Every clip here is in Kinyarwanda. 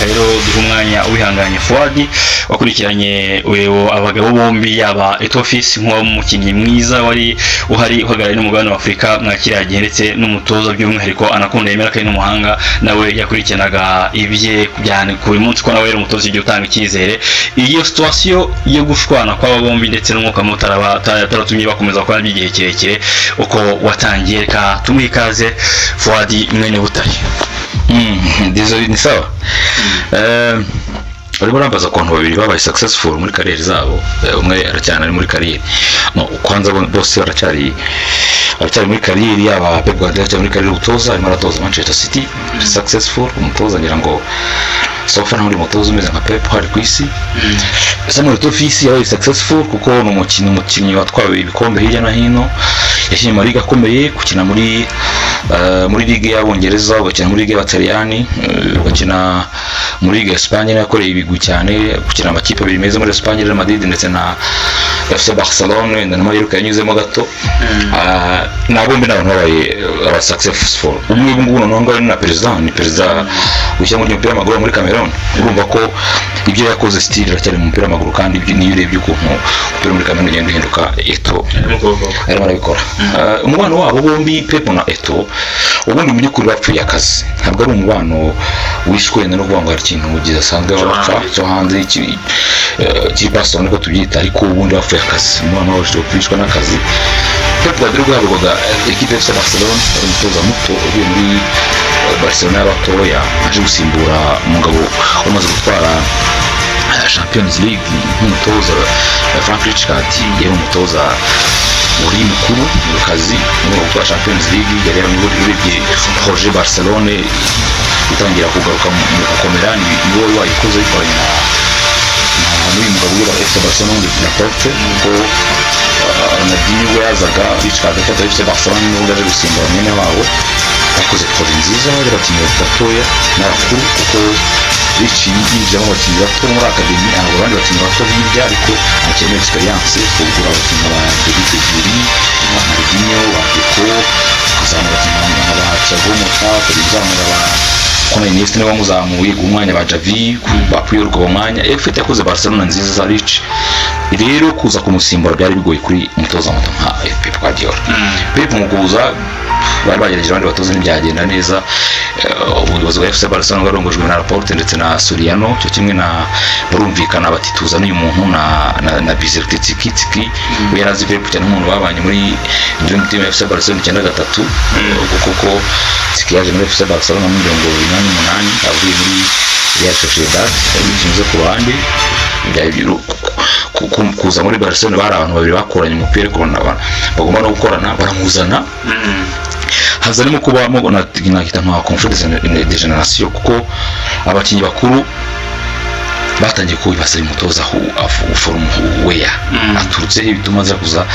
Reka rero duhe umwanya uwihanganye Fuadi wakurikiranye abagabo bombi, yaba Eto'o Fils nk'umukinnyi mwiza wari uhari uhagarariye n'umugabane wa Afurika mwa kiriya gihe, ndetse n'umutoza by'umwihariko anakunda, yemera ko ari n'umuhanga, nawe yakurikiranaga ibye cyane buri munsi, ko nawe yari umutoza igihe utanga icyizere. Iyo situation yo gushwana kw'aba bombi ndetse n'umwuka mubi utaratumye bakomeza gukora by'igihe kirekire uko watangiye, reka tumuhe ikaze Fuadi mwene Butare. Désolé, ni sawa. Barimo urambaza ukuntu babiri babaye successful muri carrière zabo. Umwe aracyana ari muri carrière, no kwanza bose baracyari muri carrière. Yaba Pep Guardiola aracyari muri carrière y'ubutoza, arimo aratoza Manchester City, successful umutoza, ngira ngo so far nta wundi mutoza umeze nka Pep hari ku isi. Samuel Eto'o Fils yabaye successful kuko ni umukinnyi watwawe ibikombe hirya no hino, yakinnye mu maliga akomeye, gukina muri ligue y'Abongereza, ugakina muri ligue y'Abataliyani, ugakina muri ligue ya Espagne, yakoreye ibigwi cyane, gukina amakipe abiri meza muri Espagne, Real Madrid ndetse na FC Barcelone, wenda na Mallorca yanyuzemo gato. Na bombi ni abantu babaye aba successful. Umwe ubu ngubu noneho ngaho ni na perezida, ni perezida w'ishyirahamwe ry'umupira w'amaguru muri Cameroon. Urumva ko ibyo yakoze still aracyari mu mupira w'amaguru, kandi niyo urebye ukuntu umupira muri Cameroon ugenda uhinduka, Eto'o arimo arabikora. Umubano wabo bombi, Pep na Eto'o, ubundi mu by'ukuri bapfuye akazi, ntabwo ari umubano wishwe wenda no kuvuga ngo hari ikintu kidasanzwe bapfa cyo hanze kiri personal niko tubyita, ariko ubundi bapfuye akazi. Umubano wabo ushobora kwicwa n'akazi. Pep Guardiola guhabwaga equipe FC Barcelona ari umutoza muto uvuye muri Barcelona y'abatoya, aje gusimbura umugabo wamaze gutwara Champions League nk'umutoza, Frank Rijkaard. Yari umutoza uri mukuru mu kazi mu gutwara Champions League, yari urebye projet Barcelone itangira kugaruka mu gukomera, ni wowe wayikoze yikoranye na n'uyu mugabo uyobora FC Barcelona wundi, Laporte, kuko Ronaldinho ubwo yazaga, Rijkaard afata FC Barcelona, n'ubundi aje gusimbura mwene wabo. Bakoze projet nziza y'abakinnyi batoya n'abakuru, kuko Rich yinjiramo abakinnyi bato muri academy, ntabwo abandi bakinnyi bato hirya, ariko akeneye experience, kugura abakinnyi ba David Villa, ba Maldinho, ba Deco, ukazamura abakinnyi nka ba Thiago Motta, ukazamura ba Kona Iniesta niwe wamuzamuye ku mwanya, ba Xavi, ba Puyol ku mwanya. Effet yakoze Barcelona nziza za Rich rero, kuza kumusimbura byari bigoye kuri umutoza muto nka Pep Guardiola. Pep mu kuza bari bagerageje abandi batoza ntibyagenda neza. Ubuyobozi bwa FC Barcelona bwarongojwe na Laporte ndetse na Soriano, cyo kimwe na barumvikana bati tuzane uyu muntu na Bizerti Txiki. Txiki we yari azi Pep cyane nk'umuntu babanye muri Dream Team FC Barcelona 93, kuko Txiki yaje muri FC Barcelona muri 88 avuye muri Real Sociedad, bikinze ku ruhande. Kuza muri Barcelona bari abantu babiri bakoranye umupira, ariko bagomba no gukorana, baramuzana, hazarimo kubamo nakita nka conflit de génération, kuko abakinnyi bakuru batangiye kubibasa umutoza from where aturutse he bituma aza kuza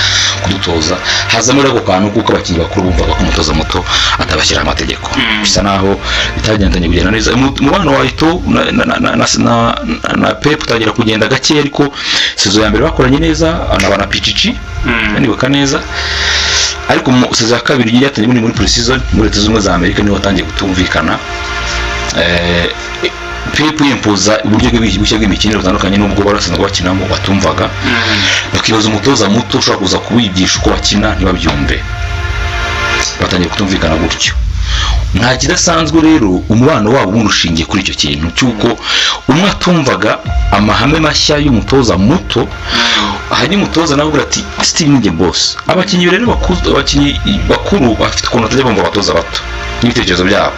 kudutoza. Hazamo rero ako kantu kuko abakinnyi bakuru bumvaga ko umutoza muto atabashyiraho amategeko, bisa naho bitagendanye kugenda neza. Umubano wa Eto'o na Pep utangira kugenda gake, ariko saison ya mbere bakoranye neza, anaba na Pichichi, nibuka neza. Ariko mu saison ya kabiri yatangiye muri pre-season muri Leta Zunze Ubumwe za Amerika, niho watangiye kutumvikana. Pep yimpuza uburyo bushya bw'imikinire butandukanye n'ubwo barasanzwe bakinamo, batumvaga, bakibaza umutoza muto ushobora kuza kubigisha uko bakina, ntibabyumve, batangiye kutumvikana gutyo. Nta kidasanzwe rero, umubano wabo ubundi ushingiye kuri icyo kintu cy'uko umwe atumvaga amahame mashya y'umutoza muto, hanyuma umutoza nawe avuga ati still ninjye boss. Abakinnyi rero bakuru, abakinnyi bakuru bafite ukuntu batajya bumva abatoza bato n'ibitekerezo byabo.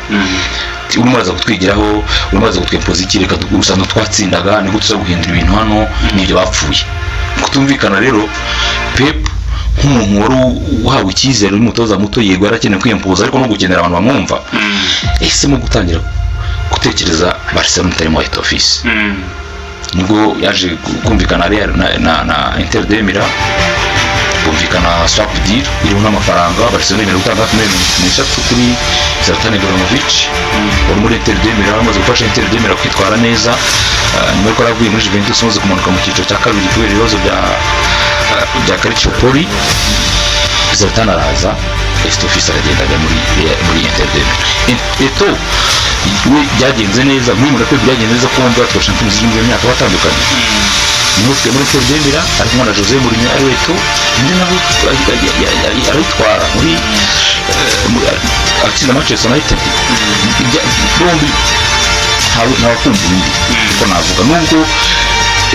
Ati, urimo uraza kutwigiraho, urimo uraza kutwempoza iki? Reka usanzwe twatsindaga, nibwo tuza guhindura ibintu hano. Nibyo bapfuye kutumvikana rero. Pep nk'umuntu wari uhawe icyizere n'umutoza muto, yego yarakeneye kwiyempoza, ariko no gukenera abantu bamwumva, yahisemo gutangira gutekereza Barcelona itarimo Eto'o Fils. Nibwo yaje kumvikana Real na Inter de Milan, bumvikana swap deal iriho n'amafaranga. Barcelona yemera gutanga hafi miliyoni 53 kuri Zlatan Ibrahimovic wari muri Inter de Milan, amaze gufasha Inter de Milan kwitwara neza nyuma y'uko yari avuye muri Juventus amaze kumanuka mu cyiciro cya kabiri kubera ibibazo bya Calciopoli. Zlatan araza, Eto'o Fils aragenda ajya muri Inter de Milan. Eto'o We byagenze neza muri Pep, byagenze neza ko bombi batwaye Champions League muri iyo myaka batandukanye. Muri Inter de Milan ari kumwe na Jose Mourinho, ari Eto'o, undi nawe arayitwara muri atsinda Manchester United. Bombi ntawakumva undi, uko navuga, nubwo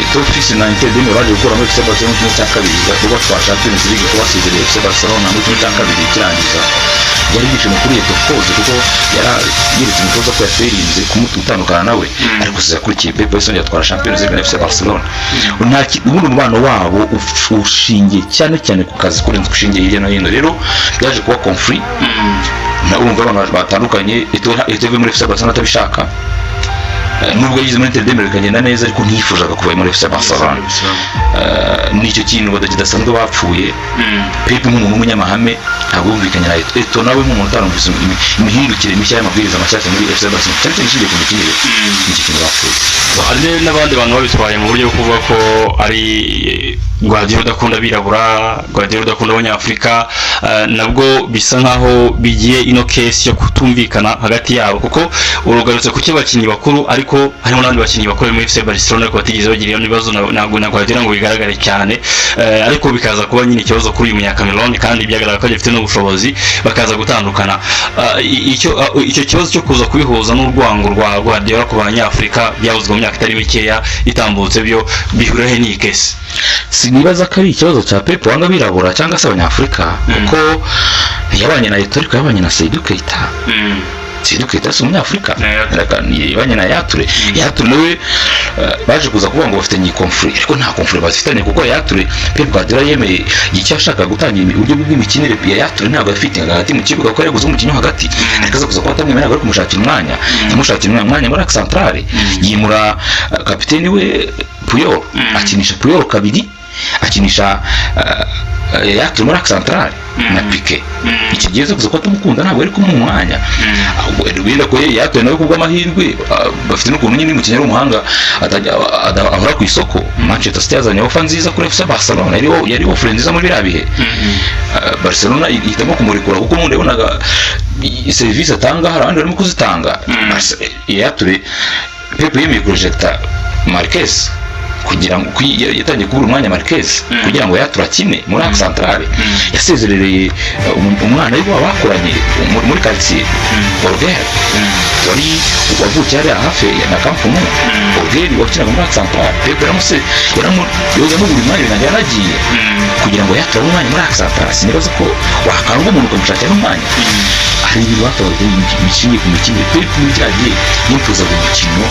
Eto'o Fils na Inter de Milan baje gukura muri FC Barcelona muri 1/2, batwara Champions League, kuko basezereye FC Barcelona muri 1/2 ikirangiza. Byari ibyishimo kuri Eto'o, of course, kuko yeretse umutoza ko yaferinze kumutandukana nawe, ariko siza yakurikiye Pep yahise yatwara Champions League na FC Barcelona. Ubundi umubano wabo ushingiye cyane cyane ku kazi kurenza uko ushingiye hirya no hino. Rero byaje kuba conflit na urumva abantu batandukanye. Eto'o yavuye muri FC Barcelona atabishaka. Nubwo yize muri Inter de Milan bikagenda neza, ariko ntiyifuzaga kuva muri FC Barcelona. Nicyo kintu kidasanzwe bapfuye. Pep nk'umuntu w'umunyamahame ntabwo yumvikanye na Eto'o. Eto'o nawe nk'umuntu utarumvise imihindukire mishya y'amabwiriza mashyashya muri FC Barcelona, cyane cyane ishingiye ku mikinire, nicyo kintu bapfuye. Hari n'abandi bantu babitwaye mu buryo bwo kuvuga ko ari Guardiola udakunda abirabura, Guardiola udakunda abanyafurika. Nabwo bisa nkaho bigiye ino case yo kutumvikana hagati yabo, kuko urugarutse ku cy'abakinnyi bakuru, ariko harimo n'abandi bakinnyi bakuru muri FC Barcelona ariko batigeze bagira ibibazo na Guardiola ngo bigaragare cyane. Ariko bikaza kuba nyine ikibazo kuri uyu munyakameruni, kandi byagaragara ko agifite n'ubushobozi, bakaza gutandukana. Icyo kibazo cyo kuza kubihuza n'urwango rwa Guardiola ku banyafurika byavuzwe mu myaka itari mikeya itambutse, byo bihurira he n'iyi case? Sinibaza ko ari ikibazo cya Pep wanga abirabura cyangwa se abanyafurika, kuko ntiyabanye na Eto'o, ariko yabanye na Seydou Keita. Seydou Keita si umunyafurika? Yabanye na Yaya Touré. Yaya Touré nawe baje kuza kuvuga ngo bafitanye conflit, ariko nta conflit bafitanye, kuko Yaya Touré, Pep Guardiola yemeye icyo yashakaga gutangira uburyo bw'imikinire ya Yaya Touré. Ntabwo yafitingaga hagati mu kibuga, kuko yari umukinnyi wo hagati, ariko aza kuza kuba atamwemera, ntabwo ari kumushakira umwanya, yamushakira umwanya muri axe centrale, yimura kapiteni we Puyol, akinisha Puyol kabiri, akinisha Yaya Touré muri axe centrale na Piqué. Iki gihe kuza kuba atamukunda, ntabwo ari kumuha umwanya. Ahubwo wenda ko Yaya Touré nawe kubw'amahirwe, bafite n'ukuntu nyine umukinnyi ari umuhanga ahora ku isoko. Manchester City yazanye offer nziza kuri FC Barcelona, yari offer nziza muri biriya bihe. Barcelona ihitamo kumurekura, kuko ubundi yabonaga serivisi atanga hari abandi barimo kuzitanga. Yaya Touré, Pep yemeye kurejecta Marquez kugira ngo yatangiye kubura umwanya Marquez, kugira ngo Yaya Touré akine muri axe centrale. Yasezerereye umwana we bakoranye muri quartier, Oleguer, wari wavukiye hariya hafi na Camp Nou. Oleguer wakinaga muri axe centrale, Pep yaramuse yamubura umwanya, birangira yaragiye kugira ngo Yaya Touré abone umwanya muri axe centrale. Sinibaza ko wakanga umuntu ukamushakira n'umwanya. Hari ibintu batabaga bishingiye ku mikinire. Pep muri kiriya gihe yifuzaga umukino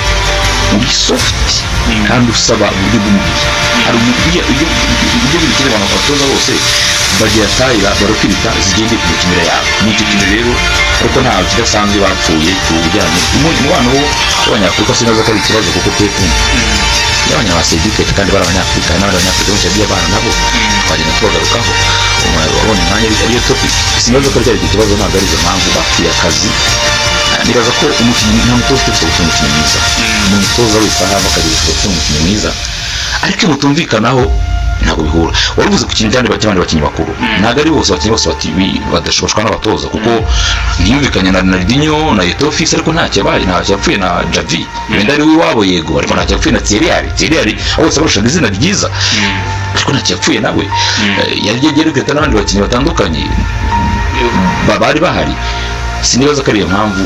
uri soft kandi usaba uburyo bw'umubiri. Hari uburyo bw'imikinire, abantu abatoza bose bagira taille barokirita zigendeye ku mikinire yabo. Ni icyo kintu rero, ariko nta kidasanzwe bapfuye ku bijyanye umubano w'abanyafurika. Sinaza ko ari ikibazo, kuko Pep yabanye ba Seydou Keita kandi bari abanyafurika, n'abandi banyafurika benshi yagiye abana nabo, twagenda tubagarukaho wabonye umwanya ariyo topic. Sinaza ko ryari ikibazo, ntabwo ari izo mpamvu bapfuye akazi. Nibaza ko umukinnyi, nta mutoza utifuza gukina umukinnyi mwiza. Umutoza wese aho ava akagera yifuza gukina umukinnyi mwiza, ariko iyo mutumvikanaho ntabwo bihura. Wari uvuze ku kintu cyane cy'abandi bakinnyi bakuru, ntabwo ari bose, abakinnyi bose badashoboshwa n'abatoza, kuko ntiyumvikanye na Ronaldinho na Eto'o Fils, ariko ntacyo yabaye, ntacyo yapfuye na Xavi, wenda ari uw'iwabo yego, ariko ntacyo yapfuye na Thierry Henry. Thierry Henry bose barushaga izina ryiza, ariko ntacyo yapfuye nawe. Yari yagiye recruta n'abandi bakinnyi batandukanye bari bahari. Sinibaza ko ariyo mpamvu.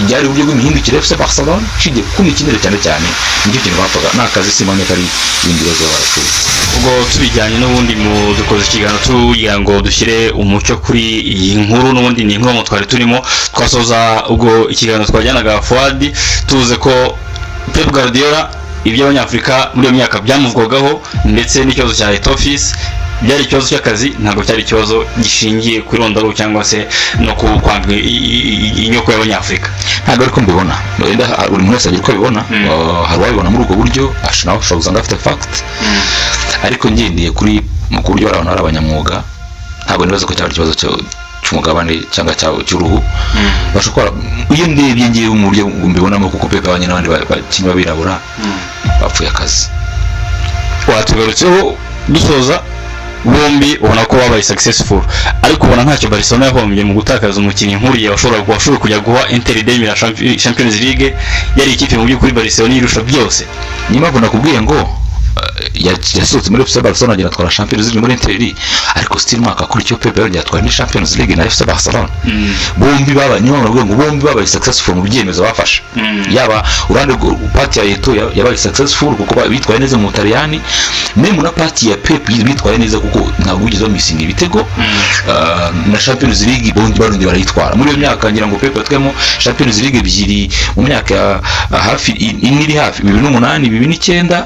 Byari uburyo bw'imihindukire FC Barcelona ishingiye ku mikinire cyane cyane, nicyo kintu bapfaga ni akazi. Simpamya ko ari ibindi bibazo baba barapfuye. Ubwo tubijyanye n'ubundi mu dukoze ikiganiro tugira ngo dushyire umucyo kuri iyi nkuru, n'ubundi ni inkuru twari turimo twasoza. Ubwo ikiganiro twajyanaga Fuadi, tuvuze ko Pep Guardiola iby'abanyafurika muri iyo myaka byamuvugwagaho, ndetse n'ikibazo cya Eto'o Fils byari ikibazo cy'akazi, ntabwo cyari ikibazo gishingiye ku irondaruhu cyangwa se no ku kwanga inyoko y'abanyafurika. Ntabwo ariko mbibona. Wenda buri muntu wese agira uko abibona. Hari uwabibona muri ubwo buryo, nawe ushobora gusanga afite fact, ariko ngendeye kuri mu buryo bari abantu ari abanyamwuga, ntabwo nibaza ko cyaba ikibazo cy'umugabane cyangwa cy'uruhu. Bashobora kuba, iyo ndebye ngewe mu buryo mbibonamo, kuko Pep abanye n'abandi bakinnyi b'abirabura, bapfuye akazi. Watugarutseho dusoza. Bombi ubona ko babaye successful, ariko ubona ntacyo Barcelona yahombye mu gutakaza umukinnyi nk'uriya washobora kujya guha Inter de Milan Champions League, yari ikipe mu by'ukuri Barcelona irusha byose. Niyo mpamvu nakubwiye ngo yasohotse muri FC Barcelona, agenda atwara Champions League muri Inter, ariko still umwaka akurikiyeho Pep yarongeye atwara indi Champions League na FC Barcelona. Bombi baba, niyo mpamvu navuga ngo bombi babaye successful mu byemezo bafashe. Yaba uruhande part ya Eto'o yabaye successful kuko bitwaye neza mu Butaliyani, même na part ya Pep bitwaye neza kuko ntabwo bigeze bamisinga ibitego. Na Champions League bombi barongeye barayitwara muri iyo myaka. Ngira ngo Pep yatwayemo Champions League ebyiri mu myaka hafi ine iri hafi: 2008, 2009,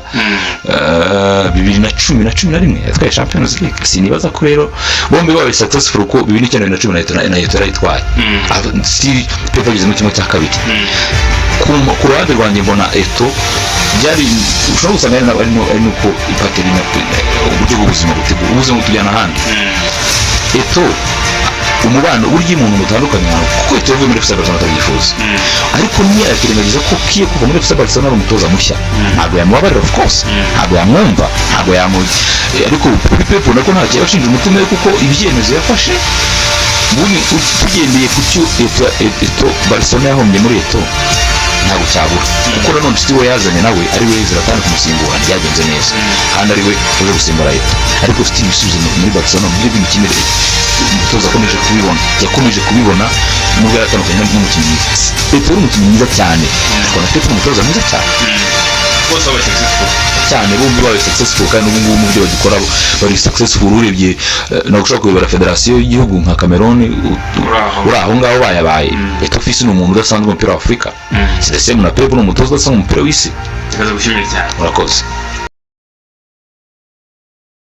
2010 na 11 yatwaye Champions League. Sinibaza ko rero bombi babaye successful kuko 2009, 2010 na Eto'o yarayitwaye. Still Pep ageze muri kimwe cya kabiri. Ku ruhande rwanjye mbona Eto'o byari, ushobora gusanga ari nuko ipateri, uburyo bw'ubuzima butegura ubuzima butujyana ahandi. Eto'o, umubano burya iyo umuntu mutandukanye ahantu, kuko Eto'o yavuye muri FC Barcelona atabyifuza, ariko ntiyakirengagiza ko kiye kuva muri FC Barcelona ari umutoza mushya. Ntabwo yamubabarira, of course, ntabwo yamwumva, ntabwo yamu ariko kuri Pep nako ntacyo yabashinja umutima we, kuko ibyemezo yafashe ubundi tugendeye ku cyo Eto'o Barcelona yahombye muri Eto'o ntabwo cyabura, kuko nanone inshuti we yazanye nawe ari we Zlatan kumusimbura ntibyagenze neza, kandi ari we uje gusimbura Eto'o. Ariko still ibisubizo muri Barcelona mu buryo bw'imikinire umutoza akomeje kubibona, yakomeje kubibona nubwo yaratandukanye n'umukinnyi mwiza. Eto'o ari umukinnyi mwiza cyane, ariko na Pep ni umutoza mwiza cyane. Bose babaye successful. Cyane, bombi babaye successful, kandi ubu ngubu mu byo bagikora bari successful. Urebye ntabwo ushobora kuyobora federasiyo y'igihugu nka Cameroon Uri aho. Uri aho ngaho bayabaye. Eto'o Fils ni umuntu udasanzwe mu mupira wa Afurika. Same na Pep ni umutoza udasanzwe mu mupira w'isi. Reka gushimira cyane. Murakoze.